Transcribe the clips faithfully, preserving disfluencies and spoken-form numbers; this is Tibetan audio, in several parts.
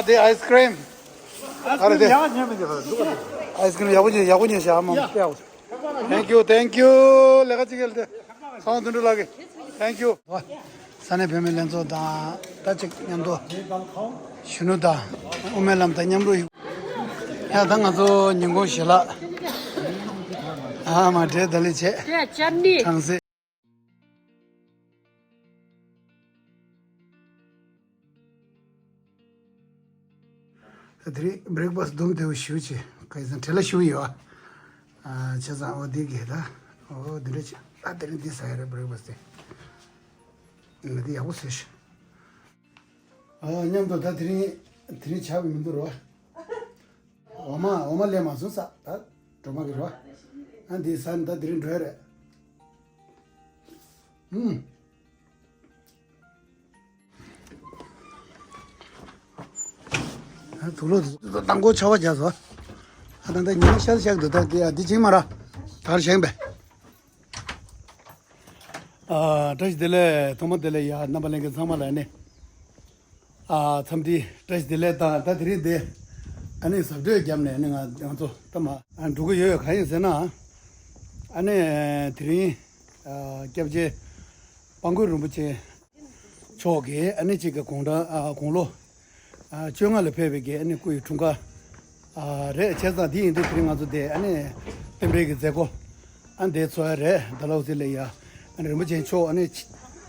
དེ་ཨའི་སི་ཀྲིམ། ཨ་རེ་དེ། ཨའི་སི་ཀྲིམ་ཡག་པོ་ཉོས། ཡག་པོ་ཉོས་ཤག་ཨ་མ་དཔེ་ཡག་པོ། Thank you, thank you. ལས་ཀ་ཅིག་ཡལ་ཏེ། ཚང་དུད་འགྲོ་ལགས་ཀྱིས། Thank you. ས་གནས་བོད་མི་ལྷན་ཚོགས་དང་ད་ཅིག་མཉམ་དུ་གཞོན་ནུ་དང་དབུ་མའི་ལམ་དང་མཉམ་རུབ་ཡོད། ཡ་ད་ང་ཚོ་ཉིན་གུང་ཞལ་ལག་ཨ་མ་འབྲས་ད་ལི་བྱས། དེ་ཅར་ནི། གྲང་ཟས། ད་དེ་རིང་བྷི་རེག་ཕ་སི་ལྡུམ་དེ་བོ་ཞུ་ཆེ་ག་ཡིན་ཙང་བྲེལ་ལ་ཞུ་ཡོད་ཨ། བྱས་ཙང་འོ་དེ་གས་ད་འོ་དེ་འདྲ་ཆེ་ད་དེ་རིང་འདི་ཟ་ཡ་རེད་བྷི་རེག་ཕ་སི་དེ། ང་དེ་ཡག་པོ་ཟོས་ཤག་ཨ་མཉམ་དུ་ད་དེ་རིང་དེ་རིང་ཆགས་པའི་མི་འདུག་རོ། འོ་མ་འོ་མ་ལས་མ་སོང་ས་ད་སྒྲོལ་མ་གི་རོ། ཨ་འདི་ཟ་ནི་ད་དེ་རིང་འགྲོ་ཡ་རེད། ཨུམ། ཨ་དུག་ལོག་དང་གོ་ཆ་བ་རྒྱག་སོ། ཨ་ད་ད་ཉིན་ཤར་ཤག་འདུག་ད་དེ་ཡ་འདི་ཅིག་མ་ར། ད་ར་བཞེངས་པས། ཨ་བཀྲ་ཤིས་བདེ་ལེགས། ཐོག་མ་དེ་ལ་ཡ་རྣམ་པ་ལྷན་རྒྱས་ཚང་མ་ལ་ནི། ཨ་འཚམས་འདྲི་བཀྲ་ཤིས་བདེ་ལེགས་དང་ད་དེ་རིང་འདི་ཨ་ནི་གཟབ་སྤྲོས་བརྒྱབ་ནས་ནི་ང་ང་ཚོ་ད་མ་ཨ་འགྲོ་གི་ཡོད་ཡོད། གང་ཡིན་ཟེར་ན་ཨ་ནི་དེ་རིང་ཨ་སྐྱབས་རྗེ་དཔལ་མགོན་རིན་པོ་ཆེ་མཆོག་གིས་ཨ་ནི་གཅིག་གི་དགུང་གྲངས་ཨ་དགུང་ལོ་ཨ་བཅོ་ལྔ་ལ་ཕེབས་པའི་གི་ཨ་ནི་སྐུ་ཡི་འཁྲུངས་སྐར་ཨ་རེད། བྱས་ཙང་འདི་ཡིན་དུས་དེ་རིང་ང་ཚོ་དེ་ཨ་ནི་རྟེན་འབྲེལ་གྱི་མཛད་སྒོ་ཨ་འདི་ཚོགས་ཡ་རེད། ད་ལོ་ཟེར་ལེ་ཡ་ཨ་ནི་རིན་པོ་ཆེ་མཆོག་ཨ་ནི་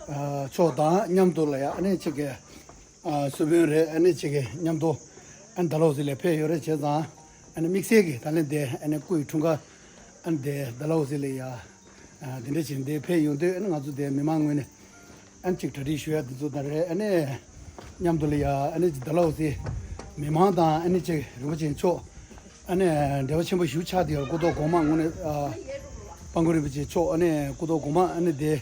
ཨ་མཆོག་དང་མཉམ་དུ་ལ་ཡ་ཨ་ནི་གཅིག་གི་ཨ་སུ་བོན་རེད། ཨ་ནི་གཅིག་གི་མཉམ་དུ་ཨ་ནི་ད་ལོ་ཟེར་ལེ་ཕེབས་ཡོད་རེད། བྱས་ཙང་ཨ་ནི་དམིགས་བསལ་གྱི་ད་ལན་དེ་ཨ་ནི་སྐུ་ཡི་འཁྲུངས་སྐར་ཨ་ནི་དེ་ད་ལོ་ཟེར་ལེ་ཡ། ཨ་དེ་འདྲ་བྱས་འདི་ཕེབས་ཡོང་དུས་ཨ་ནི་ང་ཚོ་དེ་མི་མང་ངོས་ནས་ཨ་ནི་གཅིག་གྲ་སྒྲིག་ཞུ་ཡ་དེ་ཚོ་དང་རེད། ཨ་ནི་མཉམ་དུ་ལ་ཡ་ཨ་ནི་ཌལ་ཧོ་སི་མི་མང་དང་ཨ་ནི་གཅིག་རིན་པོ་ཆེ་མཆོག་ཨ་ནི་འབྲེལ་བ་ཆེན་པོ་ཞིག་ཆགས་བསྡད་ཡོད། སྐུ་ཐོག་གོང་མ་དངོས་གནས་ཨ་དཔལ་མགོན་རིན་པོ་ཆེ་མཆོག་ཨ་ནི་སྐུ་ཐོག་གོང་མ་ཨ་ནི་དེ་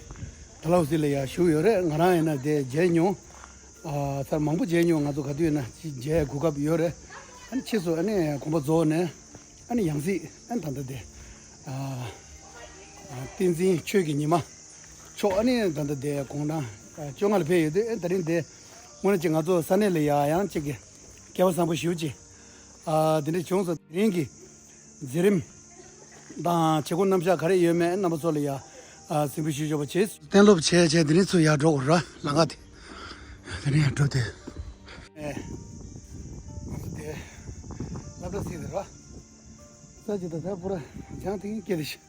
ཌལ་ཧོ་སི་ལ་ཡ་བཞུགས་ཡོད་རེད། ང་རང་ཡིན་ན་དེ་མཇལ་མྱོང་། ཨ་ཚར་མང་པོ་མཇལ་མྱོང་། ང་ཚོ་ག་དུས་ཡིན་ན་མཇལ་གོ་སྐབས་ཡོད་རེད། ཨ་ནི་ཕྱིས་སུ་ཨ་ནི་དགོངས་པ་རྫོགས་ནས། ཨ་ནི་ཡང་སྲིད་ཨ་ནི་ད་ལྟ་དེ་ཨ་ཨ་བསྟན་འཛིན་ཆོས་ཀྱི་ཉི་མ་མཆོག་ཨ་ནི་ད་ལྟ་དེ་དགུང་གྲངས་ཨ་བཅོ་ལྔ་ལ་ཕེབས་ཡོད་དུས་ཨ་ནི་ད་རིང་དེ་དངོས་གནས་ཅིག་ང་ཚོ་ས་གནས་ལ་ཡ་ཡང་ཅིག་གི་སྐལ་བ་བཟང་པོ་ཞེ་པོ་ཅིག་ཨ་དེ་འདྲ་བྱུང་སོང་། དེ་རིང་གི་མཛད་རིམ་དང་བྱེད་སྒོ་རྣམ་གཞག་ག་རེ་ཡོད་མེད་རྣམ་པ་ཚོ་ལ་ཡ་ཨ་གཟིགས་འབུལ་ཞུ་ཆོག་པ་བྱེད། གཏན་སློབ་བྱས་བྱས་དེ་རིང་ཚུར་ཡར་འགྲོ་དགོས་ར། ལམ་ཁ་དེ་དེ་རིང་ཡར་འགྲོ་དེ། ཨེ། ང་ཚོ་དེ་སློབ་གྲྭ་ཟེར་དེ་ར། ས་ཅིག་ད་ལྟ་པུ་ར་ལྗང་ཐིང་སྐྱེས་དེ་ཤི།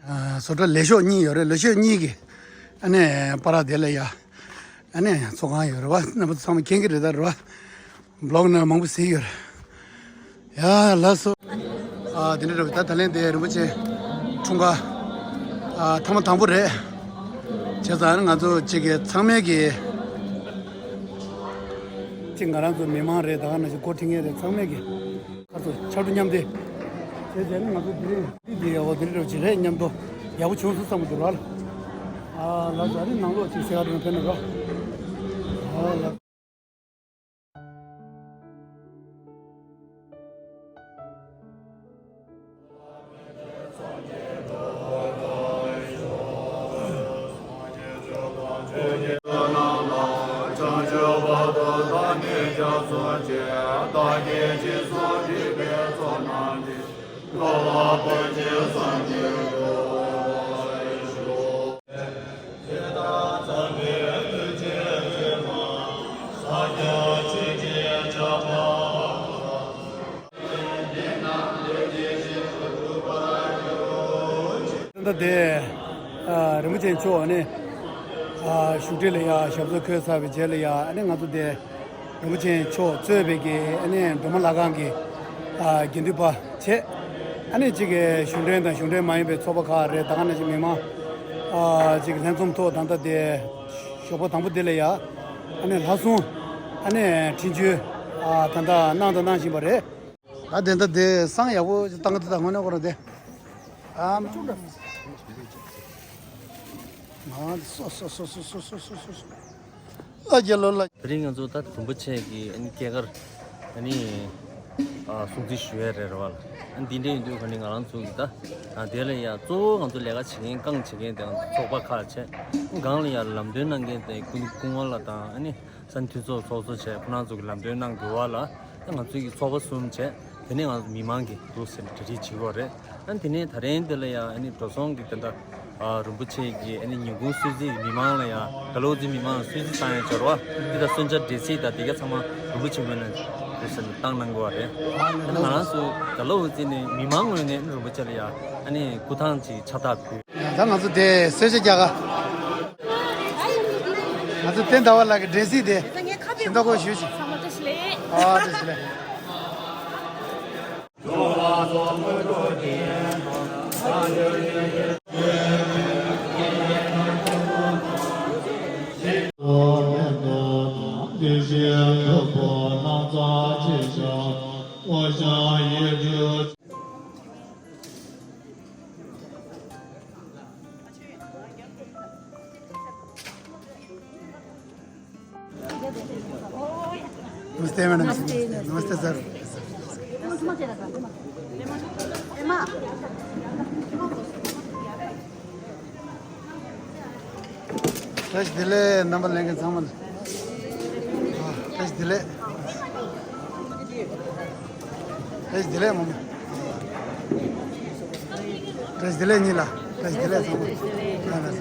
ཨ་བཟོ་གྲྭ་ལས་ཤོག་གཉིས་ཡོད་རེད། ལས་ཤོག་གཉིས་ཀྱི་ཨ་ནི་པར་དེ་ལ་ཡ་ཨ་ནི་ཚོགས་ཁང་ཡོད་རེད་བ། རྣམ་པ་ཚང་མ་མཁྱེན་གྱི་རེད་ད་རེད་བ། བི་ལོག་ནང་མང་པོ་གཟིགས་ཡོད་རེད། ཡ་ལགས་སོ། ཨ་དེ་འདྲ་རེད་བ། ད་ད་ལན་དེ་རིན་པོ་ཆེ་འཁྲུངས་སྐར་ཨ་ཐེངས་མ་དང་པོ་རེད། བྱས་ཙང་ང་ཚོ་གཅིག་གི་ཚང་མས་ཀྱི་གཅིག་ང་རང་ཚོ་མི་མང་རེད། ད་ག་ནང་བཞིན་འགོ་ཁྲིད་མཁན་རེད། ཚང་མས་ཀྱི་ཁར་ཚོ་ཕྱར་གྲུ་མཉམ་འདེགས་བྱས་བྱས་ནས་ང་ཚོ་དེ་རིང་འདི་འདི་ཡག་པོ་འདི་འདྲ་བྱེད་རེད། མཉམ་དུ་ཡག་པོ་བྱུང་སོང་བསམ་གྱི་འདུག་ར། ཨ་ལགས་སོ། ཨ་རི་ནང་ལོགས་ཅིག་སེ་ག་རིང་ཕེབས་ན་ར། ཨ་ལགས། ད་ལྟ་དེ་ཨ་རིན་པོ་ཆེ་མཆོག་ཨ་ནི་ཨ་བཞུགས་ཁྲི་ལ་ཡ་ཞབས་སོར་འཁོད་ཚར་བའི་རྗེས་ལ་ཡ་ཨ་ནི་ང་ཚོ་དེ་རིན་པོ་ཆེ་མཆོག་གཙོས་པའི་གི་ཨ་ནི་སྒྲོལ་མ་ལྷ་ཁང་གི་ཨ་དགེ་འདུན་པ་བྱས། ཨ་ནི་གཅིག་གི་གཞུང་འབྲེལ་དང་གཞུང་འབྲེལ་མ་ཡིན་པའི་ཚོགས་པ་ཁག་རེད། ད་ག་ནང་བཞིན་མི་མང་ཨ་གཅིག་ལྷན་འཛོམས་ཐོག་ད་ལྟ་དེ་ཞོགས་པ་དང་པོ་དེ་ལ་ཡ་ཨ་ནི་ལྷ་སྲུང་ཨ་ནི་འཕྲིན་བཅོལ་ཨ་ད་ལྟ་གནང་དང་གནང་བཞིན་པ་རེད། ད་དེ་འདྲ་དེ་བསང་ཡག་པོ་བཏང་གི་འདུག་ད་དངོས་གནས་ཁོ་རང་དེ། ཨ་མ། མ་སོ་སོ། ལ་རྒྱལ་ལོ་ལ། དེ་རིང་ང་ཚོ་ད་རིན་པོ་ཆེ་གི་ཨ་ནི་སྐྱེས་སྐར་ཨ་ནི་ཨ་སྲུང་བརྩི་ཞུ་ཡ་རེད་རེད་བ་ལ། ཨ་འདི་འདྲ་ཡིན་དུས་ཁ་ནི་ང་རང་ཚོ་གི་ད་ཨ་དེ་ལ་ཡ་གཙོ་བོ་ང་ཚོ་ལས་ཀ་བྱེད་མཁན་རྐང་བྱེད་མཁན་དེ་ང་ཚོ་ཚོགས་པ་ཁག་བྱས། སྒང་ལ་ཡ་ལམ་སྟོན་གནང་མཁན་དེ་སྐུ་སྐུ་ངོ་ལགས་དང་ཨ་ནི། ས་འཐུས་ཚོགས་ཚོགས་གཙོ་བྱས་ཁོ་རང་ཚོ་གི་ལམ་སྟོན་གནང་དགོས་པ་ལ་ང་ཚོ་གི་ཚོགས་པ་གསུམ་བྱས། དེ་ནས་ང་ཚོ་མི་མང་གི་འདུག་ཟེར་ནས་གྲ་སྒྲིག་བྱེད་དགོས་རེད། ཨ་ནི་དེ་ནས་ད་རིང་འདི་ལ་ཡང་ཨ་ནི་འགྲོ་སོང་གི་དེ་འདྲ་རིན་པོ་ཆེ་གི་ཨ་ནི་ཉིན་གུང་གསོལ་ཚིགས། མི་མང་ལ་ཡང་དགའ་ལོ་རྩེ་མི་མང་ལ་གསོལ་ཚིགས་བཏང་ཡ་འབྱོར་བ་འདི་དང་གསོལ་ཇ་འབྲས་སིལ་དང་དེ་ག་ཚང་མ་རིན་པོ་ཆེ་ངོས་ནས་འདུག་ཟེར་ནས་བཏང་གནང་དགོས་པ་རེད། ཨ་ནི་ང་རང་ཚོ་དགའ་ལོ་རྩེ་ནས་མི་མང་ངོས་ནས་རིན་པོ་ཆེ་ལ་ཡང་ཨ་ནི་སྐུ་ཐང་ཅིག་ཕྱག་རྟགས་ཕུལ། ད་ང་ཚོ་དེ་གསོལ་ཇ་རྒྱག་ག་ང་ཚོ་བསྟན་ཟླ་བ་ལགས་ཀྱི་འབྲས་སིལ་དེ་ཞིམ་མདོག་ཁ་ཤས་ཞུ་ཞིག་ཨ་བཀྲ་ཤིས་བདེ་ལེགས། नमस्ते मैडम। नमस्ते। नमस्ते सर। བཀྲ་ཤིས་བདེ་ལེགས། རྣམ་པ་ལྷན་རྒྱས་ཚང་མ་ལ། ཨ། བཀྲ་ཤིས་བདེ་ལེགས། བཀྲ་ཤིས་བདེ་ལེགས་མ་མོ། བཀྲ་ཤིས་བདེ་ལེགས་གཉིས་ལ། བཀྲ་ཤིས་བདེ་ལེགས་ཚང་མ་ལ། ཨ་ལ།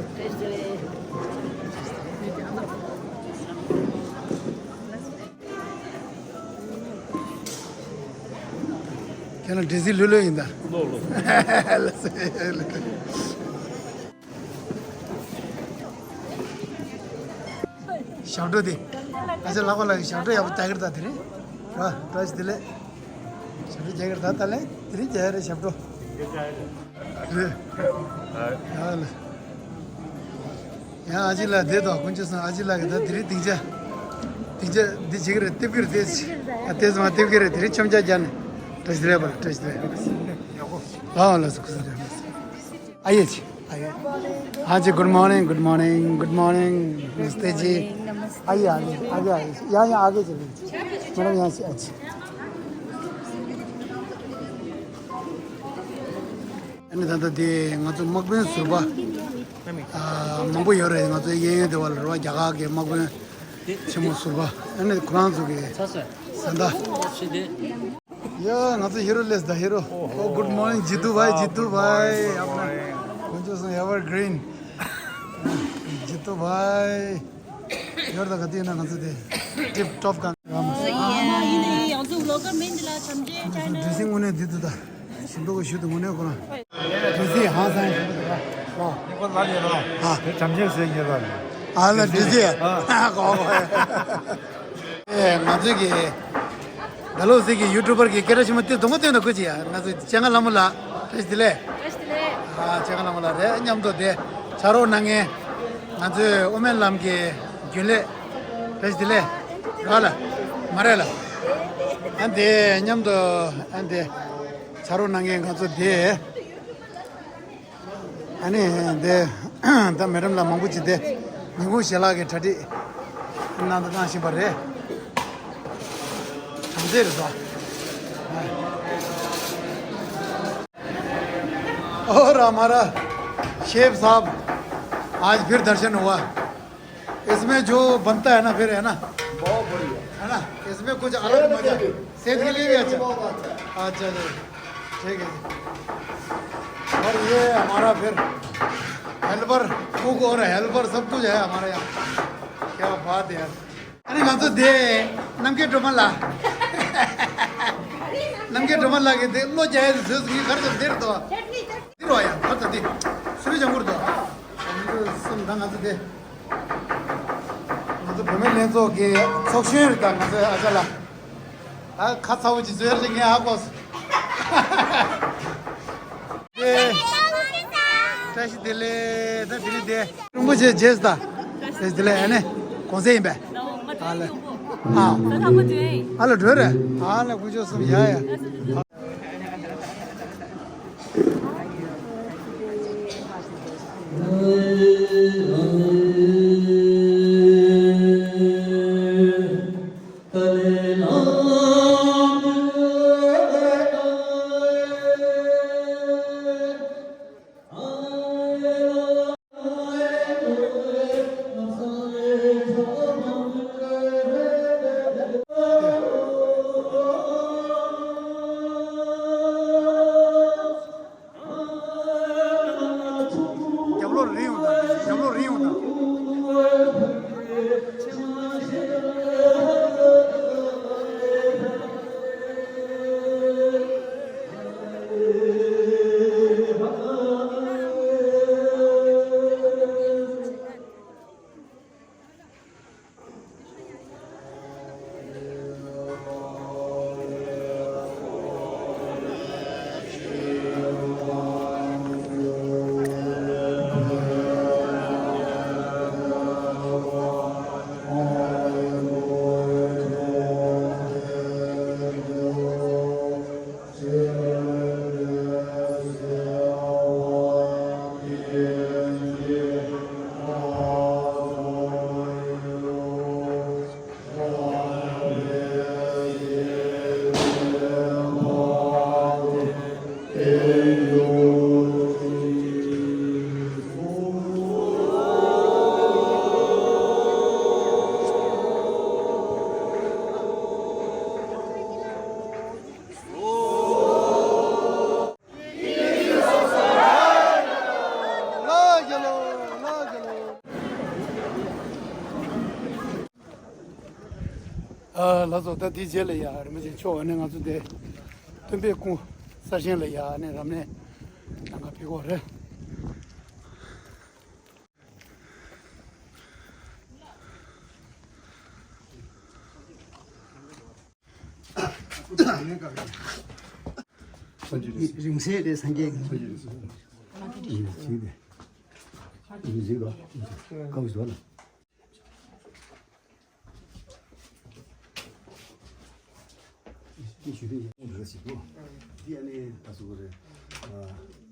ཁྱེད་རང་འདྲེ་སྲིན་ལྷོད་ལྷོད་ཡིན་ད། ལོ་ལོ། ལ་སེ་ལ། ཞབས་བྲོ་དེ། ཨ་ཅག་ལགས་པ་ལགས་ཀྱིས་ཞབས་བྲོ་ཡག་པོ་རྒྱག་གི་རེད་ད་དེ་རིང་། ར་བཀྲ་ཤིས་བདེ་ལེགས། ཞབས་བྲོ་རྒྱག་གི་རེད་ད་ད་ལས་དེ་རིང་རྒྱག་ཡ་རེད་ཞབས་བྲོ། རེད། ཡ་ལ། ཡང་ཨ་ཅེ་ལགས་བསྡད་དོ། དཀོན་མཆོག་གསུམ། ཨ་ཅེ་ལགས་ཀྱིས་ད་དེ་རིང་སྡིངས་ཆ། སྡིངས་ཆ་འདི་བྱེད་ཀྱི་རེད། སྟེབས་ཀྱི་རེད་དེ། ཨ་ལྟས་སོང་ཨ། སྟེབས་ཀྱི་རེད། དེ་རིང་མཆོད་མཇལ་རྒྱག་ནས། བཀྲ་ཤིས་བདེ་ལེགས་པ། བཀྲ་ཤིས་བདེ་ལེགས། ཨ་ལ་སོ་ཁུ་སོ་རེད། आइए जी, आइए। हाँ जी, good morning, good morning, good morning. नमस्ते जी। नमस्ते। आइए, आगे, आगे आइए। यहाँ, यहाँ आगे चलिए। मैडम, यहाँ से, अच्छा। ཨ་ནི་ད་ལྟ་དེ་ང་ཚོ་དམག་དཔོན་ཟུར་པ། ཨ། མང་པོ་ཡོད་རེད། ང་ཚོ་གཡས་གཡོན་དེ་བ་ལ་རེད་བ། རྒྱ་གར་གྱི་དམག་དཔོན་ཆེན་མོ་ཟུར་པ། ཨ་ནི་ཁོ་རང་ཚོ་གི་བཟའ་ཟླ། ཡ། ང་ཚོ་ཧི་རོ་སླེབས་ད། ཧི་རོ། Oh, good morning, Jitu bhai, Jitu bhai. དཀོན་མཆོག་གསུམ། Evergreen. Jitu bhai. ཡོར་ད་ག་དུས་ན་ང་ཚོ་དེ་ཊིབ་ཊོབ་གང་ར་མ། ཡིན་ཡིན། ང་ཚོ་བློ་དགའ་མིན་འདི་ལ་བྱམས་བརྩེ་ཅན། འདྲི་སྲིད་དངོས་གནས་འདི་འདུག་ད། ཞིམ་པོ་གི་ཞུ་འདུག་དངོས་གནས་ཁོ་རང་། འདྲི་སྲིད་ཧང་སང་ཞིམ་པོ་འདུག་ད། ཨ། ཨ་ལ་འདྲི་སྲིད། ཨ། གོ་གོ། ཨེ། ང་ཚོའི་གི་ད་ལོ་ཟིག་གི་ཡུ་ཊུབ་པར་གི་སྐད་གྲགས་ཆེན་མོ་དེ་གདོང་པ་སྟོན་དང་ཁུ་ཅི་ཡ། ང་ཚོ་ལྕང་ལ་མོ་ལ། བཀྲ་ཤིས་བདེ་ལེགས། བཀྲ་ཤིས་བདེ་ལེགས། ཨ། ལྕང་ལ་མོ་ལ་རེད། མཉམ་དུ་དེ་ཕྱག་རོགས་གནང་མཁན་ང་ཚོའི་ཨོ་མན་ལམ་གྱི་རྒྱུན་ལས། བཀྲ་ཤིས་བདེ་ལེགས། ར་ལ་མ་རེད་ལ། ཨ་དེ་མཉམ་དུ་ཨ་དེ་ཕྱག་རོགས་གནང་མཁན་ང་ཚོ་དེ། ཨ་ནི་དེ་ད་མེ་ཌམ་ལགས་མང་པོ་ཅིག་དེ་ཉིན་གུང་ཞལ་ལག་གི་གྲ་སྒྲིག་གནང་དང་གནང་བཞིན་པ་རེད། བྱམས་བརྩེ་རེད་ཟེར། ओ हमारा शेफ साहब, आज फिर दर्शन हुआ। इसमें जो बनता है ना, फिर, है ना? बहुत बढ़िया। है ना? इसमें कुछ अलग मजा। सेहत के लिए भी अच्छा। बहुत अच्छा। अच्छा जी, ठीक है जी। और ये हमारा फिर हेल्पर, कुक और हेल्पर सब कुछ है हमारे यहाँ। क्या बात है यार। अरे, ང་ཚོ་དེ་རྣམ་རྒྱལ་སྒྲོལ་མ་ལགས། རྣམ་རྒྱལ་སྒྲོལ་མ་ལགས་ཀྱིས་དེ་བློ་རྒྱ་ཡས་བཟོས་སོང་། ངས་ག་རེ་བྱས་དེ་རེད་དོ། འདི་རོ་ཡ། ཁ་ཚ་འདི་སུ་བའི་ལྗང་གུར་དོ། ང་ཚོ་གསུམ་དང་ང་ཚོ་དེ། ང་ཚོ་བུད་མེད་ལྷན་ཚོགས་ཀྱི་ཚོགས་གཞོན་རེད་ད། ང་ཚོའི་ཨ་ཅག་ལགས། ཨ། ཁ་ཚ་བོ་ཅིག་བཟོས་རེད། ངས་ཧ་གོ་སོང་། ཨེ། བཀྲ་ཤིས་བདེ་ལེགས། ད་དེ་རིང་དེ་རིན་པོ་ཆེ་རྗེས་ད། བཀྲ་ཤིས་བདེ་ལེགས། ཨ་ནི་གོང་ས་ཡིན་པས། ཨ་ལ། ཨ། ཨ་ལ་འགྲོ་རེད། ཨ་ལ་དཀོན་མཆོག་གསུམ། ཡ་ཡ། ལགས་སོ། ད་དེའི་རྗེས་ལ་ཡ་རིན་པོ་ཆེ་མཆོག་ཨ་ནི་ང་ཚོ་དེ་སྟོན་པའི་སྐུ་གསར་བཞེངས་ལ་ཡ་ཨ་ནི་རབ་གནས་གནང་ག་ཕེབས་ཀྱི་ཡོད་རེད། རིང་བསྲེལ་དེ་སངས་རྒྱས་ཀྱི། འདི་ཞུ་དེ་ཡང་འདི་ཞིག་འདུག་འདི་ཨ་ནི་ད་སུ་གོ་རེད།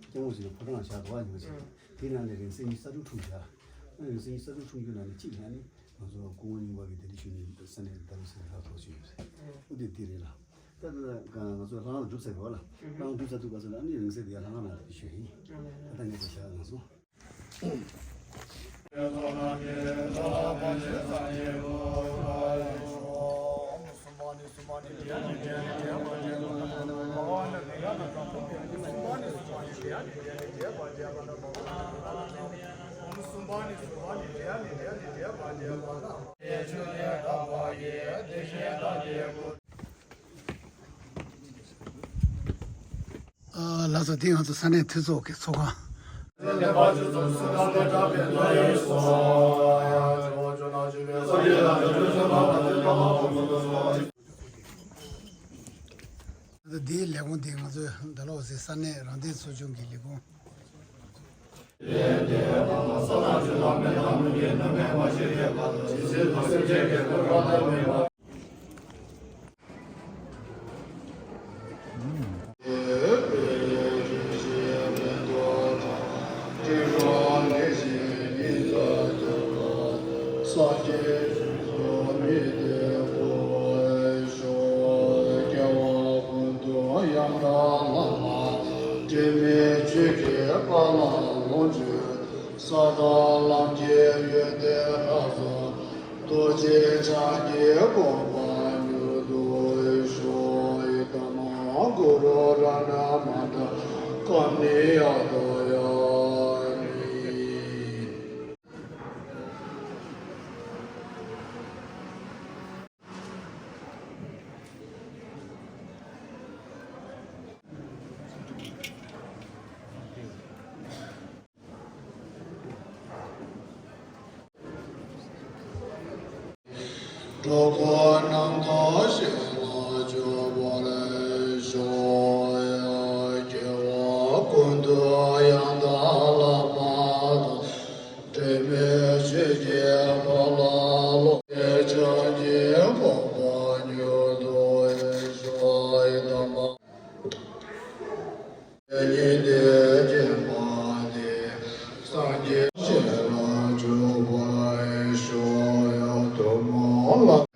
སྐྱེ་བོ་ཞིག་ཕོ་བྲང་བཞག་འདུག་ཨ་ཉོ་ཞིག་འདི་ནང་ནས་རིང་བསྲེལ་ཉི་ཤུ་རྩ་དྲུག་འཁྲུངས་བཞག་རིང་བསྲེལ་ཉི་ཤུ་རྩ་དྲུག་འཁྲུངས་རྒྱུ་ནང་ནས་གཅིག་ཡང་ནི་ང་ཚོ་སྐུ་ངོ་རྙིང་པ་གི་དེ་འདྲ་ཞུ་ནས་ས་གནས་ལ་ད་རུང་ཟེར་ལ་ཐོག་ཞུ་ཡོད་རེད། འོ་དེ་འདི་རེད་ལ། ད་ང་ཚོ་ལྷ་ཁང་སྒྲུབ་ཚར་བ་ལ་ལྷ་ཁང་སྒྲུབ་ཚར་དུས་ག་ཚོད་ལ་ཨ་ནི་རིང་བསྲེལ་དེ་ཡང་ལྷ་ཁང་ནང་དེ་ཞུ་ཡིན། ད་ལྟ་ངས་དེ་བཞག་ང་ཚོ། ལགས་སོ། དེ་ང་ཚོ་ས་གནས་འཐུས་ཚོགས་ཀྱི་ཚོགས་ཁང་། ད་འདིའི་ལས་ཁུངས་དེ་ང་ཚོའི་ཌལ་ཧོ་སི་ས་གནས་རང་བདེན་ཚོགས་ཆུང་གི་ལས་ཁུངས། རྡོ་རྗེ་འཆང་གི་དགོངས་པ་མྱུར་དུ་ཤོག་ཨི་ཏ་མ་གུ་རུ་ར་ཎ་མ་ཏ་ཀ་མི་ཡ་ཏོ་ཡ་ནི། གྲོགས་པོ་རྣམས་དང་ཞལ་ལག་མཆོད་པར་ཤོག་སྐྱེ་བ་ཀུན་ཏུ་ཡང་དག་བླ་མ་དང་། དྲི་མེད་ཆོས་ཀྱི་འཁོར་ལོ་ལ། ཆོས་ཀྱི་དགོངས་པ་མྱུར་དུ་ཤོག་ཨི་ཏ་མ། ཉི་ཟླའི་སྐྱེས་མ་དེ། སངས་རྒྱས་ཞལ་ལ་མཆོད་པར་ཤོག་ཡ་དུ་མ་ལ།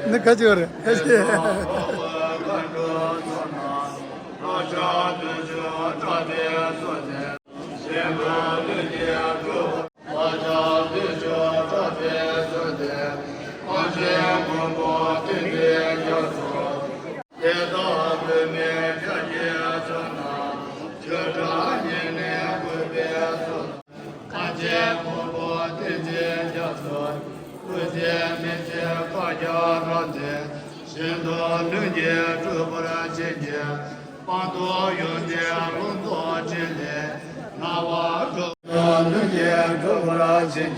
ནི་ག་ཅིག་རེད། བཞིན་དུ་ལྷུན་གྱིས་གྲུབ་པར་བྱིན་གྱིས། དཔལ་དུ་ཡོན་ཏན་ཀུན་རྫོགས་ཕྲིན་ལས་སྣང་བ་སྒྲུབ། ལྷུན་གྱིས་གྲུབ་པར་བྱིན་གྱིས།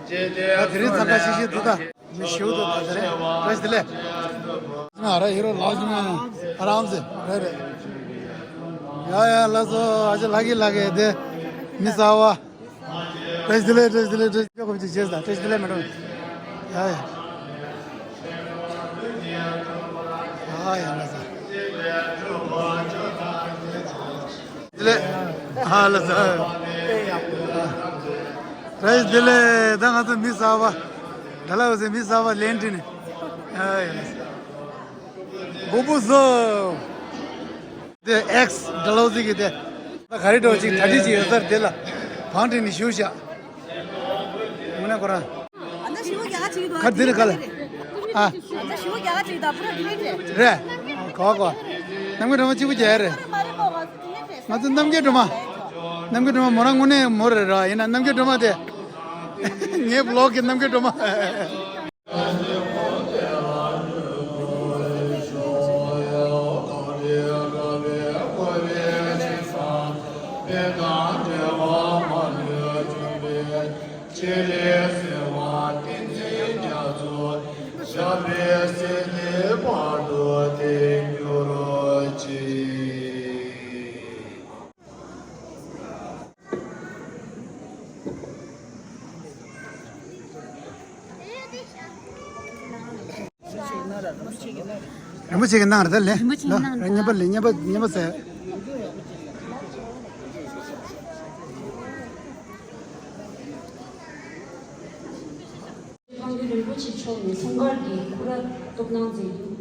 ཇི་སྐད་དེ་རིང་ཚང་ཁ་ཤིག་ཤིག་འདུག་ད། མི་ཞིག་འདུག་ད་དེ་རེད། བཀྲ་ཤིས་བདེ་ལེགས། ང་ར་ཧི་རོ་ལགས་ཀྱི་མ་ཡང་ཨ་རམ་སེ་རེད་རེད། ཡ་ཡ་ལགས་སོ། ཨ་ཅེ་ལགས་ཀྱི་ལགས་ཀྱི་དེ་མི་ཟ་བ། བཀྲ་ཤིས་བདེ་ལེགས། བཀྲ་ཤིས་བདེ་ལེགས། བཀྲ་ཤིས་བདེ་ལེགས། བཀྲ་ཤིས་བདེ་ལེགས། མི་འགྲོ། ཡ་ཡ། ཡ་ཡ་ལགས་སོ། བདེ་ལེགས། ཧ་ལ་ས། བཀྲ་ཤིས་བདེ་ལེགས། ད་ང་ཚོ་མི་གསར་པ། ཌལ་ཧོ་སི་མི་གསར་པ་ལེན་དྲིན་ནི། ཨ་ཡ། སྒོར་མོ་བཟོ། དེ་ཨེགས་ཌལ་ཧོ་སི་གི་དེ། ད་ག་རེ་འགྲོ་ཅིག་གྲ་སྒྲིག་ཅིག་ཡོད་ས་རེད། དེ་ལ་བང་ཁྲིད་ནི་ཞུ་བཞག་དངོས་གནས་ཁོ་རང་། ཨ་ན་ཞི་བོ་རྒྱ་གར་ཅིག་འདུག་ཁ་དེ་རེད་ཁ་ལ། ཨ། ཨ་ན་ཞི་བོ་རྒྱ་གར་ཅིག་འདུག་པུ་ར་དེ་རེད། རེད། གོ་གོ། གནམ་གྱི་སྒྲོལ་མ་གཅིག་པུ་རྒྱག་ཡ་རེད། ང་ཚོ་གནམ་གྱི་སྒྲོལ་མ། གནམ་གྱི་སྒྲོལ་མ་མོ་རང་དངོས་གནས་མོ་རེད་ར། ཡིན་ན་གནམ་གྱི་སྒྲོལ་མ་དེ། ངའི་བི་ལོག་གི་གནམ་གྱི་སྒྲོལ་མ། སྤྱན་རས་གཟིགས་དབང་བསྟན་འཛིན་རྒྱ་མཚོ། ཞབས་པད་སྲིད་མཐའི་བར་དུ་བརྟན་གྱུར་ཅིག་རིན་པོ་ཆེ་གི་གནང་རེད་ད་ལེ། རིན་པོ་ཆེ་གི་གནང་རེད། རེད། བསྙེན་པ་ལེ། བསྙེན་པ་བསྙེན་པ་ཟེར། དཔལ་མགོན་རིན་པོ་ཆེ་མཆོག་ནས་སྲུང་སྐར་གྱི་སྐུ་ར་གཏོར་གནང་མཛད་འདུག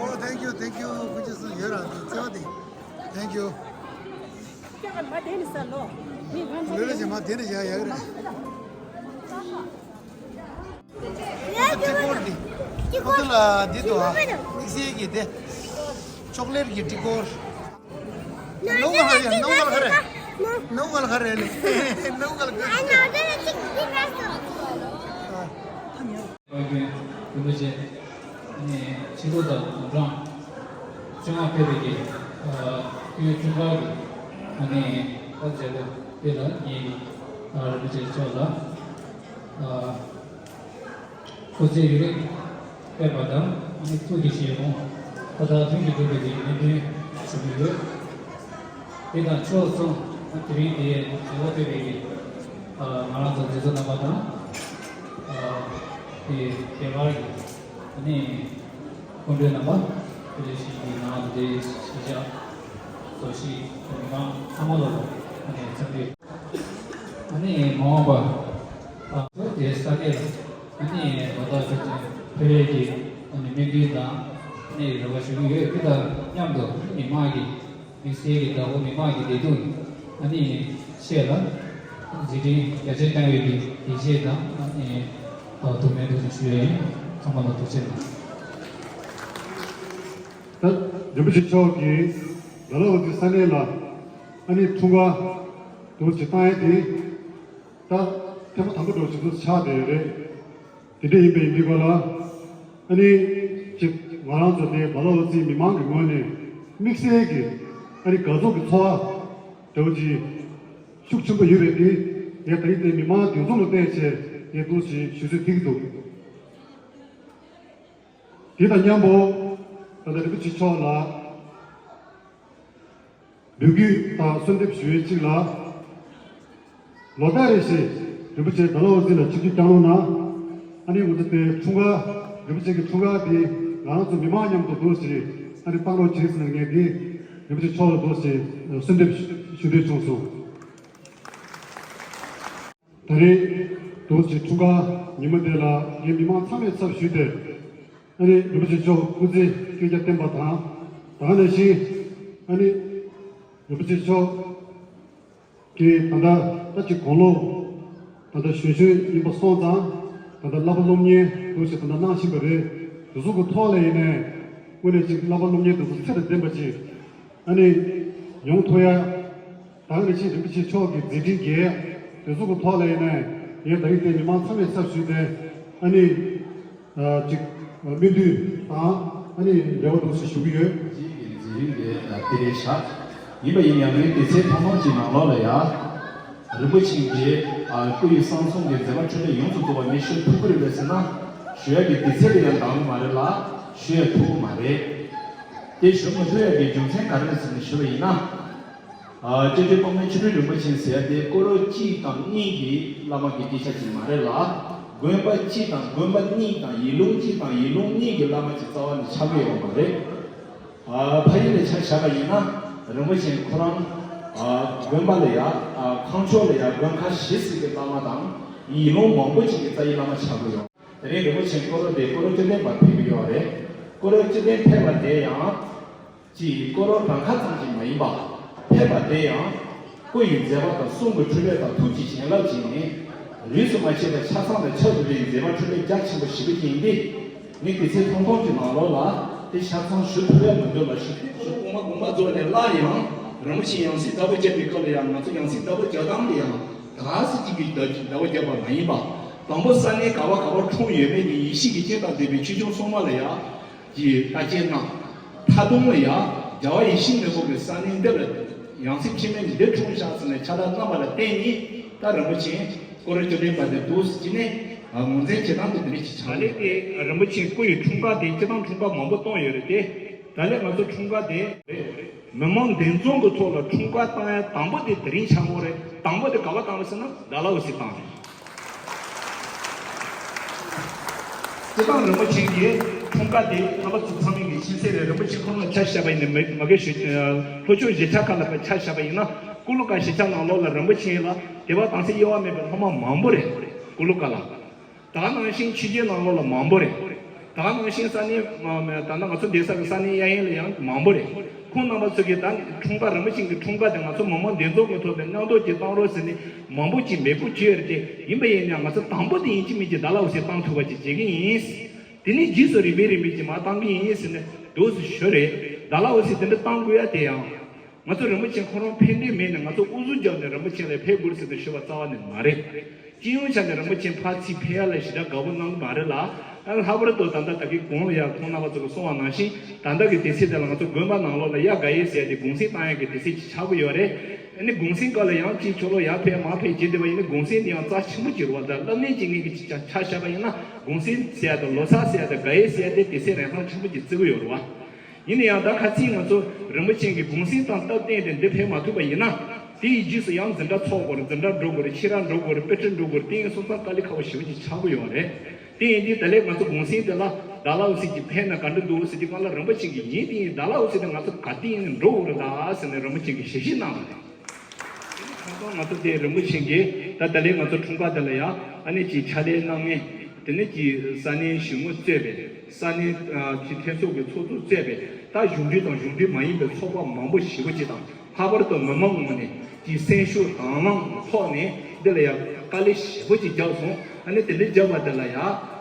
Oh, thank you, thank you. Thank you. ལོས་ལ་ཇེ་མ་དེ་ནས་ཡ་ཡག་རེད། ཏྲི་ཀོར་འདི། ཨ་ཏི་ལ་འདི་དོ་ཨ། དམིགས་བསལ་གྱི་དེ། ཅོག་ལེར་གྱི་ཏྲི་ཀོར། ནོ་ང་ལ་ཁ་རེ། ནོ་ང་ལ་ཁ་རེ། ནོ་ང་ལ་ཁ་རེ་ལེ། ནོ་ང་ལ་ཁ་རེ། དཔལ་མགོན་རིན་པོ་ཆེ། ཨ་ནི་ཕྱི་ལོ་དང་དུང་སྦྲང་བཅོ་ལྔ་ཕེབས་པའི་གི་ཨ་སྐུའི་འཁྲུངས་སྐར་གྱི་ཨ་ནི་ད་མཛད་སྒོ་དེ་ལ་ངས་ཨ་རིན་པོ་ཆེ་མཆོག་ལ་ཨ་སྐུ་ཚེ་ཡུན་རིང་འཕེལ་བ་དང་ཨ་ནི་ཐུགས་ཀྱི་བཞེད་དགོངས་ཕ་དག་མཐུན་གྱིས་འགྲུབ་པའི་གི་སྨོན་འདུན་ཞུ་གི་ཡོད། དེ་དང་ཕྱོགས་མཚུངས་དེ་རིང་འདིའི་མཛད་སྒོ་ཕེབས་པའི་ཨ་ང་རང་ཚོ་མཛད་གཙོ་རྣམ་པ་དང་ཨ་དེ་རྒྱ་གར་གྱི་ཨ་ནི་སྐུ་མགྲོན་རྣམ་པ་དེ་ལས་ཤིག་གི་ནང་དེ་གཞིས་ཆགས་གཙོ་གཞིས་མི་མང་ཚང་མ་ལ་ཨ་ནི་འཚམས་འདྲི། ཨ་ནི་མ་འོངས་པ་ཨ་དེ་ས་གནས་ལ་ཨ་ནི་ལོ་ལྟར་ཕེབས་ཕེབས་པའི་གི་ཨ་ནི་སྨོན་འདུན་དང་ཨ་ནི་རེ་བ་ཞུ་གི་ཡོད། དེ་དང་མཉམ་དུ་མི་མང་གི་དམིགས་བསལ་གྱི་བདག་པོ་མི་མང་གི་བདེ་སྡུག་ཨ་ནི་ཆེད་ལ་མཛད་འཕྲིན་རྒྱ་ཆེར་བཏང་བའི་གི་ཡིད་ཆེས་དང་ཨ་ནི་ཐུགས་སྨོན་འདུན་ཞུ་ཡ་ཡིན། ཚང་མ་ལ་ཐུགས་རྗེ་གནང་། ད་རིན་པོ་ཆེ་མཆོག་གིས་ཌལ་ཧོ་སི་ས་གནས་ལ་ཨ་ནི་འཁྲུངས་སྐར་འདུག་ཅིག་བཏང་ཡ་དེ་ད་ཐེངས་མ་དང་པོ་འདྲ་ཞིག་ཏུ་ཆགས་བསྡད་རེད། དེ་འདྲ་ཡིན་པའི་འདི་ག་ལ་ཨ་ནི་ཅིག་ང་རང་ཚོ་དེ་ཌལ་ཧོ་སི་མི་མང་གི་ངོས་ནས་དམིགས་བསལ་གྱི་ཨ་ནི་དགའ་ཚོར་གྱི་ཚོར་བ་འདྲ་བོ་ཅིག་ཤུགས་ཆེན་པོ་ཡོད་པའི་དེ་ངས་ད་རིང་དེ་མི་མང་འདུ་འཛོམས་ལ་བལྟས་བྱས་ངས་འདུག་ཅིག་ཞུ་སྲོལ་འདི་གི་འདུག་དེ་དང་མཉམ་པོ་ད་ལྟ་རིན་པོ་ཆེ་མཆོག་ལ་འབོད་སྐུལ་དང་གསོལ་འདེབས་ཞུ་ཡས་གཅིག་ལ། ལོ་ལྟར་རེ་བཞིན་རིན་པོ་ཆེ་ཌལ་ཧོ་སི་ལ་ཆིབས་བསྒྱུར་བསྐྱངས་རོགས་གནང་། ཨ་ནི་ང་ཚོ་དེ་འཁྲུངས་སྐར་རིན་པོ་ཆེ་གི་འཁྲུངས་སྐར་དེ་ང་རང་ཚོ་མི་མང་མཉམ་དུ་འདུག་ཅིག་ཨ་ནི་བཏང་རོགས་བྱེད་ཟེར་ནས་ངས་དེ་རིན་པོ་ཆེ་མཆོག་ལ་འདུག་ཅིག་གསོལ་འདེབས་ཞུ་འདོད་བྱུང་སོང་། ད་རེས་འདུག་ཅིག་འཁྲུངས་སྐར་ཉིན་མོ་དེ་ལ་ངས་མི་མང་ཚང་མའི་ཚབ་ཞུས་ཏེ། ཨ་ནི་རིན་པོ་ཆེ་མཆོག་སྐུ་ཚེ་བསྐལ་བརྒྱར་བརྟན་པ་དང་། ད་ག་ནང་བཞིན་ཨ་ནི་རིན་པོ་ཆེ་མཆོག་གིས་ད་ལྟ་ད་ཅིག་དགུང་ལོ་ད་ལྟ་གཞོན་གཞོན་ཡིན་པ་སོང་ཙང་། ད་ལྟ་བསླབ་པ་སློབ་གཉེར་འདུག་ཅིག་ད་ལྟ་གནང་བཞིན་པ་རེད། དེ་ཚོ་གི་ཐོག་ལ་ཡིན་ནའི་དངོས་གནས་ཅིག་བསླབ་པ་སློབ་གཉེར་དེ་ཚོ་ཚད་དང་ལྡན་པ་ཅིག་ཨ་ནི་ཡོང་ཐུབ་ཡ། ད་ག་ནང་བཞིན་རིན་པོ་ཆེ་མཆོག་གི་མཛད་འཕྲིན་རྒྱས་དེ་ཚོ་གི་ཐོག་ལ་ཡིན་ནའི་ངས་ད་རིང་དེ་མི་མང་ཚང་མའི་ཚབ་ཞུས་ཏེ་ཨ་ནི་ཅིག་སྨོན་འདུན་དང་ཨ་ནི་རེ་བ་འདུག་ཅིག་ཞུ་གི་ཡོད། རྗེས་ཀྱི་མཛད་རིམ་དེ་དེ་རེད་བཞག་ཡིན་པ་ཡིན་ཡང་ངས་དེ་ཚེ་ཐུང་ཐུང་གི་ནང་ལོགས་ལ་ཡ། རིན་པོ་ཆེ་གིས་སྐུ་ཡི་གསང་གསུམ་གྱི་མཛད་པ་འཕྲིན་ལས་ཡོངས་སུ་རྫོགས་པ་ངས་ཞུ་ཐུབ་ཀྱི་རེད་པས་ཟེར་ན། ཞུ་ཡ་གི་དུས་ཚོད་ལ་ཡང་འདང་གི་མ་རེད་ལ། ཞུ་ཡ་ཐུབ་ཀྱི་མ་རེད། དེ་ཞུ་མི་ཐུབ་ཡ་གི་རྒྱུ་མཚན་ག་རེ་རེད་ཟེར་ནས་ཞུ་བ་ཡིན་ན། ཨ་སྤྱི་འཐུས་དཔལ་ལྡན་ཆོས་སྒྲོན་རིན་པོ་ཆེ་ཟེར་ཡ་དེ་སྐོར་ར་གཅིག་དང་གཉིས་ཀྱི་བླ་མ་གི་སྐད་ཆ་ཅིག་མ་རེད་ལ། དགོན་པ་གཅིག་དང་དགོན་པ་གཉིས་དང་ཡུལ་ལུང་གཅིག་དང་ཡུལ་ལུང་གཉིས་ཀྱི་བླ་མ་ཅིག་རྩ་བ་ནས་ཆགས་ཀྱི་ཡོད་མ་རེད། ཨ་ཕ་ཡུལ་ལ་ཆ་བཞག་པ་ཡིན་ན་རིན་པོ་ཆེ་ཁོ་རང་ཨ་དགོན་པ་ལ་ཡ་ཨ་ཁམས་ཕྱོགས་ལ་ཡ་དགོན་ཁག་བཞི་ཟེར་གྱི་བླ་མ་དང་ཡུལ་ལུང་མང་པོ་ཅིག་གི་རྩ་བའི་བླ་མ་ཆགས་ཀྱི་ཡོད། དེ་རིང་རིན་པོ་ཆེ་སྐོར་ར་དེ་སྐོར་ར་བཅུ་བདུན་པ་ཕེབས་ཀྱི་ཡོད་རེད། སྐོར་ར་བཅུ་བདུན་ཕེབས་པ་དེ་ཡང་ཅིག་སྐོར་ར་གྲངས་ཀ་ཙམ་ཞིག་མ་ཡིན་པ། ཕེབས་པ་དེ་ཡང་སྐུ་ཡི་མཛད་པ་དང་གསུང་གི་འཕྲིན་ལས་དང་ཐུགས་ཀྱི་བྱིན་རླབས་ཀྱིས་ནི་ལུས་སུ་མ་ཆད་པའི་ཆ་ཚང་དང་ཆ་དགུ་པའི་མཛད་པ་འཕྲིན་ལས་རྒྱ་ཆེན་པོ་ཞེ་པོ་ཅིག་ཡིན་ཏེ། ངས་དུས་ཚོད་ཐུང་ཐུང་གི་ནང་ལོགས་ལ་དེ་ཆ་ཚང་ཞུ་ཐུབ་ཡ་མི་འདུག་ལ་ཞུ་ཐུབ་ཞུ་དགོངས་པ་དགོངས་པ་རྫོགས་ནས་སླར་ཡང་རིན་པོ་ཆེ་ཡང་སྲིད་ཟླ་བོ་བརྒྱབ་པའི་སྐབས་ལ་ཡང་ང་ཚོ་ཡང་སྲིད་ཟླ་བོ་བརྒྱབ་སྟངས་ལ་ཡང་ག་སྲིད་ཅིག་གི་ཟླ་བོ་བརྒྱབ་པ་མ་ཡིན་པ། དང་པོ་ས་གནས་ག་བ་ག་བ་འཁྲུངས་ཡོད་མེད་ཀྱི་ཡིད་ཆེས་ཀྱི་རྐྱེན་དང་ལྡན་པའི་ཆོས་སྐྱོང་སྲུང་མ་ལ་ཡང་གི་བཀའ་རྒྱ་གནང་། མཐའ་སྡོམ་ལ་ཡང་རྒྱལ་བ་ཡིད་བཞིན་ནོར་བུ་གི་ས་གནས་འདི་ལ་ཡང་སྲིད་འཆི་མེད་འདི་འཁྲུངས་ཤག་ཟེར་ནས་ཕྱག་རྟགས་གནང་བ་ལ་བརྟེན་ནས་ད་རིན་པོ་ཆེ་སྐོར་ར་བཅུ་བདུན་པ་དེ་འདུག་ཟེར་གྱི་ནས་ངོས་འཛིན་བྱེད་སྟངས་དེ་འདི་རིགས་ཀྱི་ཆགས་ད་ལས་དེ་རིན་པོ་ཆེ་སྐུ་ཡི་འཁྲུངས་སྐར་དེ་སྤྱི་བཏང་འཁྲུངས་སྐར་མང་པོ་བཏང་ཡོད་རེད་དེ། ད་ལས་ང་ཚོ་འཁྲུངས་སྐར་དེ་རེད། མི་མང་འདུ་འཛོམས་ཀྱི་ཐོག་ལ་འཁྲུངས་སྐར་བཏང་ཡ་དང་པོ་དེ་དེ་རིང་ཆགས་ཀྱི་རེད། དང་པོ་དེ་ག་བ་བཏང་རེད་ཟེར་ན་ཌལ་ཧོ་སི་བཏང་རེད། སྤྱི་བཏང་རིན་པོ་ཆེ་གི་འཁྲུངས་སྐར་དེ་ཁམས་པ་ཚོ་ཚང་མས་ངས་མཁྱེན་གསལ་རེད། རིན་པོ་ཆེ་ཁོ་རང་ལ་ཆ་བཞག་པ་ཡིན་ན་མི་མ་གི་ཞུ་ལྷོ་ཕྱོགས་གཞིས་ཆགས་ཁག་ལ་ཆ་བཞག་པ་ཡིན་ན་ཀུ་ལུ་ཀ་གཞིས་ཆགས་ནང་ལོགས་ལ་རིན་པོ་ཆེ་ལ་དད་པ་དང་སེམས་གཡོ་བ་མེད་པའི་སློབ་མ་མང་པོ་རེད། ཀུ་ལུ་ཀ་ལ། ད་ག་ནང་བཞིན་ཕྱི་རྒྱལ་ནང་ལོགས་ལ་མང་པོ་རེད། ད་ག་ནང་བཞིན་ས་གནས་མ་མ་ད་ནང་ང་ཚོ་བསྡད་ས་གི་ས་གནས་གཡས་གཡོན་ལ་ཡང་མང་པོ་རེད། ཁོང་རྣམ་པ་ཚོ་གིས་ད་འཁྲུངས་སྐར། རིན་པོ་ཆེ་གི་འཁྲུངས་སྐར་དེ་ང་ཚོ་མི་མང་འདུ་འཛོམས་ཀྱི་ཐོག་ནས་མཉམ་དུ་ཅིག་བཏང་རོགས་ཟེར་ནས་མང་པོ་ཅིག་མེད་པོ་བྱས་ཡོད་རེད་དེ། ཡིན་པ་ཡིན་ན་ང་ཚོ་དང་པོ་དེ་ཡིན་གཅིག་མིན་གཅིག་ད་ལའོ་སི་བཏང་ཐུབ་པ་ཅིག་བྱེད་ཀྱི་ཡིན། དེ་ནས་རྗེས་སུ་རིམ་པས་རིམ་པས་ཅིག་མར་བཏང་གི་ཡིན་ཟེར་ནས་འདུག་སེ་ཞུ་རེད། ད་ལའོ་སི་དེ་འདྲ་བཏང་དགོས་ཡ་དེ་ཡང་། ང་ཚོ་རིན་པོ་ཆེ་ཁོ་རང་ཕེབས་འདོད་མེད་ནས་ང་ཚོ་དབུ་གཟུགས་བརྒྱབ་ནས་རིན་པོ་ཆེ་ལ་ཕེབས་དགོས་ཟེར་ནས་ཞུ་བ་རྩ་བ་ནས་མ་རེད། སྤྱི་ཡོངས་ཆ་ནས་རིན་པོ་ཆེ་ཕར་ཚུར་ཕེབས་ཡ་ལ་ཞེ་དྲག་དགའ་པོ་གནང་གི་མ་རེད་ལ། ཨ། ལྷག་པར་དུ་ད་ལྟ་ད་གིན་གོང་ལ་ཡ་ཁོང་རྣམ་པ་ཚོ་གིས་གསུངས་པ་ནང་བཞིན། ད་ལྟ་གི་དུས་ཚོད་དེ་ལ་ང་ཚོ་དགོན་པ་ནང་ལོགས་ལ་ཡ་དགའ་ཡས་ཟེར་ཡ་དེ་གུང་སེང་བཏང་ཡ་གི་དུས་ཚོད་ཅིག་ཆགས་ཀྱི་ཡོད་རེད། ཨ་ནི་གུང་སེང་སྐབས་ལ་ཡང་ཅིག་ཕྱི་ལོགས་ཡར་ཕེབས་མར་ཕེབས་བྱེད་བསྡད་པ་ཡིན་ན་གུང་སེང་དེ་ཡང་རྩ་ཆེན་པོ་ཅིག་རེད་བ། ད་བསླབ་གནས་ཅིག་ངེད་ཀྱིས་ཆ་ཆ་བཞག་པ་ཡིན་ན་གུང་སེང་ཟེར་ཡ་དང་ལོ་གསར་ཟེར་ཡ་དང་དགའ་ཡས་ཟེར་ཡ་དེ་དུས་ཚོད་རིང་ཐང་ཆེན་པོ་ཅིག་བརྩི་གི་ཡོད་རེད་བ། ཡིན་ན་ཡང་ད་ཁ་སང་ང་ཚོ་རིན་པོ་ཆེ་གི་གུང་སེང་དང་སྟབས་བསྟུན་ཏེ་འདིར་ཕེབས་མ་ཐུབ་པ་ཡིན་ན། དེ་ཡི་རྗེས་སུ་ཡང་འཛིན་གྲྭ་ཚོགས་དགོས་རེད། འཛིན་གྲྭ་འགྲོ་དགོས་རེད། ཁྱེད་རང་འགྲོ་དགོས་རེད། དཔེ་ཁྲིད་འགྲོ་དགོས་རེད། དེ་ཡིན་སོང་ཙང་དཀའ་ལས་ཁག་པོ་ཞེ་པོ་ཅིག་ཆགས་ཀྱི་ཡོད་རེད། དེ་ཡིན་དུས་ད་ལན་ང་ཚོ་གུང་སེང་དེ་ལ་ད་ལའོ་སི་ཅིག་ཕེབས་ན་ག་འདྲ་འདུག་ཟེར་དུས་སྒང་ལ་རིན་པོ་ཆེ་གི་ཡིན། དེ་ཡིན་ད་ལའོ་སི་དེ་ང་ཚོ་ག་དུས་ཡིན་ནའི་འགྲོ་དགོས་རེད་ད་ཟེར་ནས་རིན་པོ་ཆེ་གིས་ཞལ་བཞེས་གནང་བ་རེད། ཁ་སང་ང་ཚོ་དེ་རིན་པོ་ཆེ་གིས་ད་ད་ལན་ང་ཚོ་འཁྲུངས་སྐར་དེ་ལ་ཡ་ཨ་ནི་ཅིག་ཕྱག་ལས་གནང་མཁན། དེ་ནས་ཅིག་ས་གནས་གཞུང་གཙོས་པའི་ས་གནས་ཀྱི་མཐུན་ཚོགས་ཀྱི་ཚོགས་གཙོ་གཙོས་པའི་ད་གཞུང་འབྲེལ་དང་གཞུང་འབྲེལ་མ་ཡིན་པའི་ཚོགས་པ་མང་པོ་ཞེ་པོ་ཅིག་དང་། ལྷག་པར་དུ་མི་མང་ངོས་ནས་ཀྱི་སེམས་ཤུགས་དང་བླངས་ཐོག་ནས་འདི་ལ་ཡང་དཀའ་ལས་ཞེ་པོ་ཅིག་བརྒྱབ་སོང་། ཨ་ནི་དེ་འདྲ་བརྒྱབ་པ་དེ་ལ་ཡང་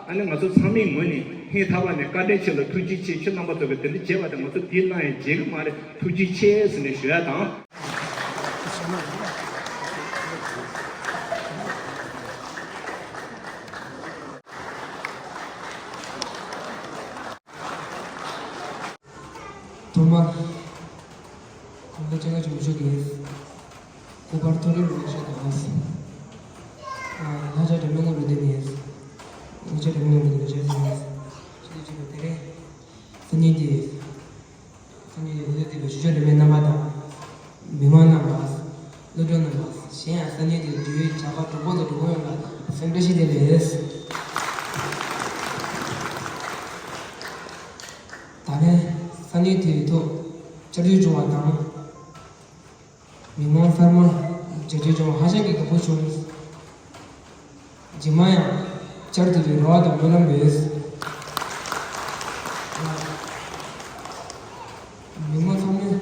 ཨ་ནི་ང་ཚོ་ཚང་མའི་ངོས་ནས་སྙིང་ཐག་པ་ནས་བཀའ་དྲིན་ཆེ་ལ་ཐུགས་རྗེ་ཆེ། ཁྱེད་རྣམ་པ་ཚོ་གིས་དེ་འདྲ་བྱས་པ་དེ་ང་ཚོ་དེ་གནང་ཡང་བརྗེད་གི་མ་རེད། ཐུགས་རྗེ་ཆེ་ཟེར་ནས་ཞུ་ཡ་དང་། ཐོག་མར་གོང་ས་སྐྱབས་མགོན་ཆེན་པོ་མཆོག་གི་སྐུ་པར་ཐོག་ནས་ལེགས་སོ་དང་། ལྷ་བྱ་སྒྲོལ་མའི་ངོ་རུ་བསྟན་ནས། ལྷ་བྱ་སྒྲོལ་མའི་ངོ་རུ་བསྟན་ནས་ཞུ་རྒྱུ་དེ་རེད། སང་ཉིན་གྱི། སང་ཉིན་གྱི་འོས་བསྡུ་ལས་པའི་ཞིབ་དཔྱོད་འདྲ་མིན་རྣམ་པ་དང་། མི་མང་རྣམ་པ། སློབ་ཕྲུག་རྣམ་པ། གཞན་ཡང་ས་གནས་དེའི་འབྲེལ་ཡོད་བྱ་དགའ་གྲོགས་པོ་དང་གྲོགས་པོ་ཡོངས་ལ་སེམས་བཀྲ་ཤིས་བདེ་ལེགས། ད་ལན་ས་གནས་དེའི་ཐོག་བཅར་འདྲི་བྱུང་བ་དང་། མི་མང་གསར་མ་བཅར་འདྲི་བྱུང་བ་ཧ་ཅང་གི་དགའ་པོ་བྱུང་། རྗེས་མ་ཡང་བཅར་ཐུབ་པའི་རེ་བ་དང་སྨོན་ལམ་ཡོད། མི་མང་ཚང་མས་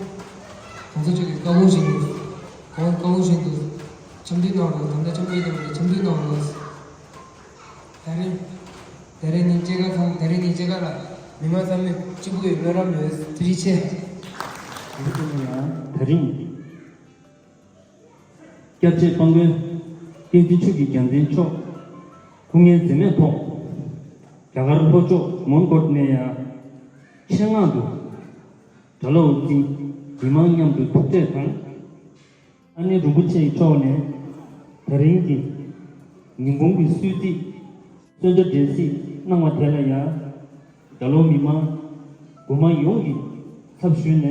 གོང་ས་མཆོག་གི་བཀའ་དགོངས་བཞིན་དུ། གོང་བཀའ་དགོངས་བཞིན་དུ་འཆམ་མཐུན་གནང་རོགས། ད་ལྟ་འཆམ་མཐུན་ཡིན་པ་རེད། འཆམ་མཐུན་གནང་རོགས། ད་རིང་། ད་རིང་ཉིན་སྐྱེས་སྐར་ཚང་། ད་རིང་ཉིན་སྐྱེས་སྐར་ལ་མི་མང་ཚང་མས་གཅིག་པུ་ཡི་སྨོན་ལམ་ཡོད། ཐུགས་རྗེ་ཆེ། ཡང་ད་རིང་། སྐྱབས་རྗེ་དཔལ་མགོན་བསྟན་འཛིན་ཆོས་ཀྱི་རྒྱལ་མཚན་མཆོག་སྐུ་ངལ་འཛེམས་མེད་ཐོག་རྒྱ་གར་ལྷོ་ཕྱོགས་མོན་གྷོ་ནས་ཡང་ཆེད་མངགས་དུ་གྲྭ་བླ་འོ་རྩིས་མི་མང་མཉམ་དུ་ཐུག་འཕྲད་དང་། ཨ་ནེ་རིན་པོ་ཆེ་མཆོག་ནས་ད་རིང་གི་ཉིན་གུང་གི་གསོལ་ཚིགས་གསོལ་ཇ་འབྲས་སིལ་གནང་བ་དེ་ལ་ཡང་། རྒྱ་ལོ་མི་མང་དགོན་པ་ཡོངས་ཀྱི་ཚབ་ཞུས་ནས་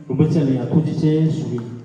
རིན་པོ་ཆེ་ལ་ཡང་ཐུགས་རྗེ་ཆེ་ཞུ་གི་ཡིན།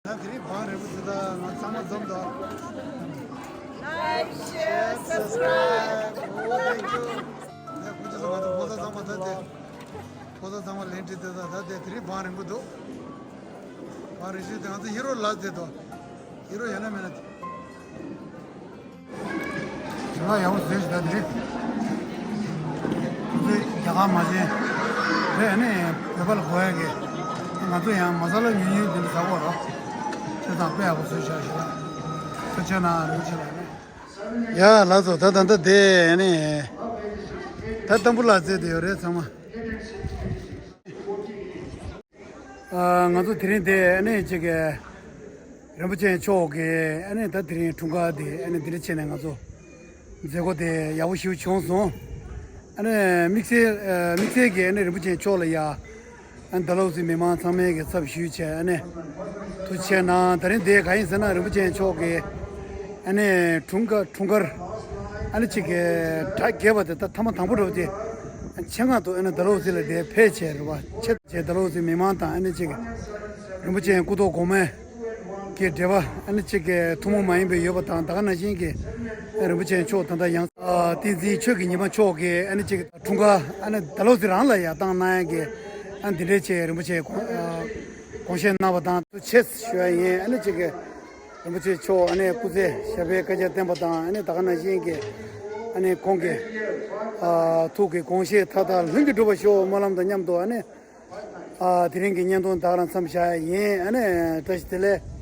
ད་དེ་རིང་བང་རིང་པོ་དེ་དག་ང་ཚང་མ་འཛོམས་འདུག Like, share, subscribe. Oh, thank you. ཡ་ཁོང་ཚོ་ང་ཚོ་ཕོ་གསར་ཚང་མ་ད་དེ། ཕོ་གསར་ཚང་མ་ལན་བྲིས་དེ་དག་ད་དེ་དེ་རིང་བང་རིང་པོ་འདུག་བང་རིང་ཤོས་དེ་ང་ཚོ་ཧི་རོ་ལགས་དེ་འདུག་ཧི་རོ་ཡོད་ན་མེད་ན་དེ། དྲི་བ་ཡག་པོ་བཟོས་ཤིག་ད་དེ་རེད། ཁོ་ཚོས་རྒྱ་གར་མ་བྱན་རེད། ཨ་ནི་བོད་པ་ལ་གོ་ཡ་གི། ང་ཚོ་ཡང་མ་ས་ལ་ཉུང་ཉུང་དེ་འདྲ་ཟ་གོ་རོགས། དེ་དང་དཔེ་ཡག་པོ་བཟོས་ཤག་ཞེས་ལ། ཐུགས་རྗེ་གནང་རིན་པོ་ཆེ་ལགས་ནས། ཡ་ལགས་སོ། ད་ད་ད་དེ་ཨ་ནི། ད་ཏམ་བུ་ལགས་བཙལ་དེ་ཡོད་རེད་ཚང་མ། ཨ། ང་ཚོ་དེ་རིང་དེ་ཨ་ནི་གཅིག་གི་རིན་པོ་ཆེ་མཆོག་གི་ཨ་ནི་ད་དེ་རིང་འཁྲུངས་སྐར་དེ་ཨ་ནི་འདི་འདྲ་བྱས་ནས་ང་ཚོ་མཛད་སྒོ་དེ་ཡག་པོ་ཞིག་བྱུང་སོང་། ཨ་ནི་དམིགས་བསལ་ཨ། དམིགས་བསལ་གྱི་ཨ་ནི་རིན་པོ་ཆེ་མཆོག་ལ་ཡ་ཨ་ནི་ཌལ་ཧོ་སི་མི་མང་ཚང་མས་ཀྱི་ཚབ་ཞུས་བྱས་ཨ་ནི་ཐུགས་རྗེ་གནང་། དེ་རིང་དེ་ག་ཡིན་ཟེར་ན་རིན་པོ་ཆེ་མཆོག་གི་ཨ་ནི་འཁྲུངས་སྐར་འཁྲུངས་སྐར་ཨ་ནི་གཅིག་གི་གྲ་རྒྱས་པ་དེ་ད་ཐ་མ་དང་པོ་འདྲ་བོ་དེ་ཆེད་མངགས་ཐོག་ཨ་ནི་ཌལ་ཧོ་སི་ལ་དེ་ཕེབས་བྱས་རེད་བ། ཆེད་བྱས་ཌལ་ཧོ་སི་མི་མང་དང་ཨ་ནི་གཅིག་གི་རིན་པོ་ཆེ་སྐུ་ཐོག་གོང་མའི་གི་འབྲེལ་བ་ཨ་ནི་གཅིག་གི་ཐུན་མོང་མ་ཡིན་པའི་ཡོད་པ་དང་། ད་ག་ནང་བཞིན་གྱི་རིན་པོ་ཆེ་མཆོག་ད་ལྟ་ཡང་ཨ་བསྟན་འཛིན་ཆོས་ཀྱི་ཉི་མ་མཆོག་གི་ཨ་ནི་གཅིག་འཁྲུངས་སྐར་ཨ་ནི་ཌལ་ཧོ་སི་རང་ལ་ཡར་བཏང་གནང་ཡ་གི་ཨ་ནི་འདི་འདྲའི་ཆེད་རིན་པོ་ཆེ་དགོངས་ཨ་དགོངས་བཞེས་གནང་བ་དང་ཐུགས་རྗེ་ཆེ་ཞུ་ཡ་ཡིན། ཨ་ནི་གཅིག་གི་རིན་པོ་ཆེ་མཆོག་ཨ་ནི་སྐུ་ཚེ་ཞབས་པད་བསྐལ་བརྒྱར་བརྟན་པ་དང་། ཨ་ནི་ད་ག་ནང་བཞིན་གྱི་ཨ་ནི་ཁོང་གི་ཨ་ཐུགས་ཀྱི་དགོངས་བཞེད་མཐའ་དག་ལྷུན་གྱིས་འགྲུབ་པར་ཤོག་སྨོན་ལམ་དང་མཉམ་དུ་ཨ་ནི་ཨ་དེ་རིང་གི་བརྙན་ཐུང་ད་ག་རང་མཚམས་བཞག་ཡ་ཡིན། ཨ་ནི་བཀྲ་ཤིས་བདེ་ལེགས།